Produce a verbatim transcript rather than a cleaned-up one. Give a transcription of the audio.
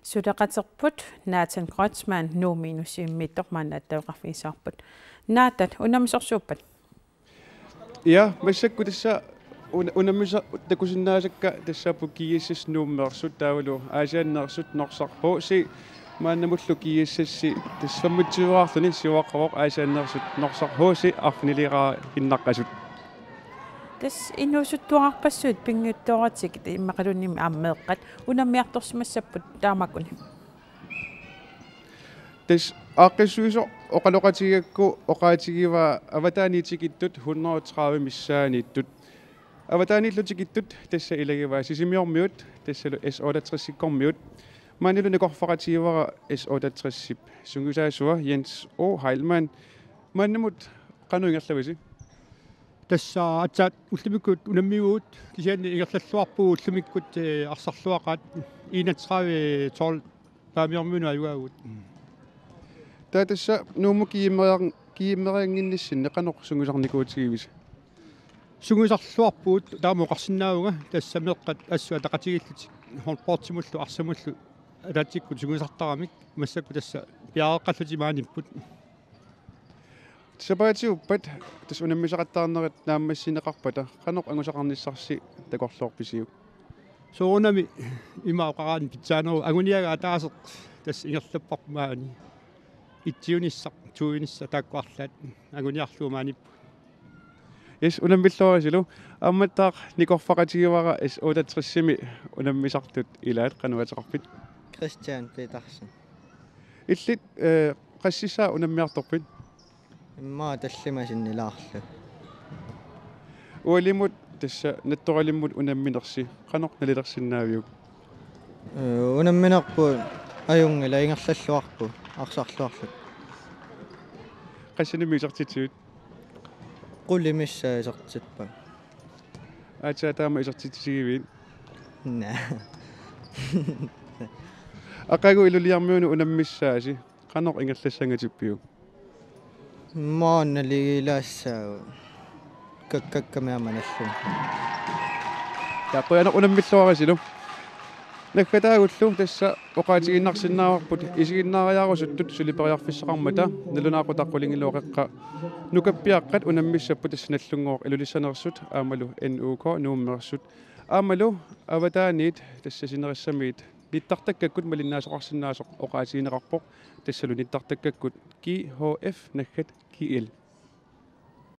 Suleqaterput Nathan Kreutzmann Nuummi Inussivimmiittoq maanna attaveqarfigissavarput. Nathan, unammisorsuuppat? Ja, massakkut tassa una-, unammisaq takusinnaasakka tassaapput G S S Nuummeersut taavalu Aasianneersut Norsaq H C maannamullu G S S tassa femogtyve-rluni siuaqqavoq Aasianneersut Norsaq H C arfiniliiqarinnaqqasut. Tassa inuusuttuararpassuit pinngitsooratik immaqaluunniit aamma meeqqat unammiartorsimassapput taamakuni. Tassa aaqqissuisoq oqaloqatigigakku oqaatigivaa avataaniit tikittut hundrede og tredive missaaniittut. Avataaniillu tikittut tassa ilagivaa Sisimiormiut, tassalu S otteogtres-ikkormiut. Maanilu nikorfaqatigivara S otteogtres-ip sungiusaasua Jens O. Heilmann. Maannamut qanoq ingerlavisi? Tassa aatsaat ullumikkut unammivugut, kisianni ingerlalluarpugut ullumikkut, eh, arsarluaqaat enogtredive tolv Paamiormiunut ajugaavugut. Taava tassa Nuummut GM-eriar-, GM-eriannginnissinni qanoq sungiusarnikuutigivisi? Sungiusarluarpugut, taama oqarsinnaavunga, tassa meeqqat assut ataqatigiillutik holdboardimullu arsamullu ataatsikkut sungiusartaramik, massakkut tassa piareeqqallutik maaniipput. Sapaatiuppat tassa unammisaqattaarnerit naammassineqarpata qanoq angusaqarnissarsi takorloorpisiuk? Soorunami ima oqaraanni pitsaaneruvoq, anguniagaq ataaseq tassa ingerlapparput maani. Etsiunissaq, tounissaq taakku arlaat anguniarlugu maaniippugut. Yes, unammilluarisilu. Aammattaaq nikorfaqatigivara S otteogtres-imi unammisartut ilaat, qanoq ateqarpit? Christian Petersen. Illit, eh, qassissaa unammiartorpit? Immaqa tallimat sinnilaarlugit. Ualimut tassa Nattoralimmut unamminersi qanoq nalilersinnaaviuk? Eh, unamminerput ajunngilaq, ingerlalluarpugut arsarluarluta. Qassinimmi isertitsivit? Qulit missaat isertippakka. Aatsaat taama isertitsisigivit? Naa. Aqagu Ilulissarmiunut unammissaasi, qanoq ingerlassangatippiuk? Maanna naligiilaassaagut. Kakkakkamik aamma nallunga. Taava qujanaq, unammilluarisilu. Naggataagullu tassa oqaatigiinnarsinnaavarput isiginnaariarusuttut suli periarfissaqarmata, nalunaaqutaq qulingiluat qeqqa nukappiaqqat unammissapput tassa Nagdlunguaq Ilulissaneersut aammalu N U K Nuummeersut. Aammalu avataaniit tassa sinerissamiit nittartakkakkut malinnaasoqarsinnaasoq oqaatigineqarpoq, tassalu nittartakkakkut G H F naggat G L.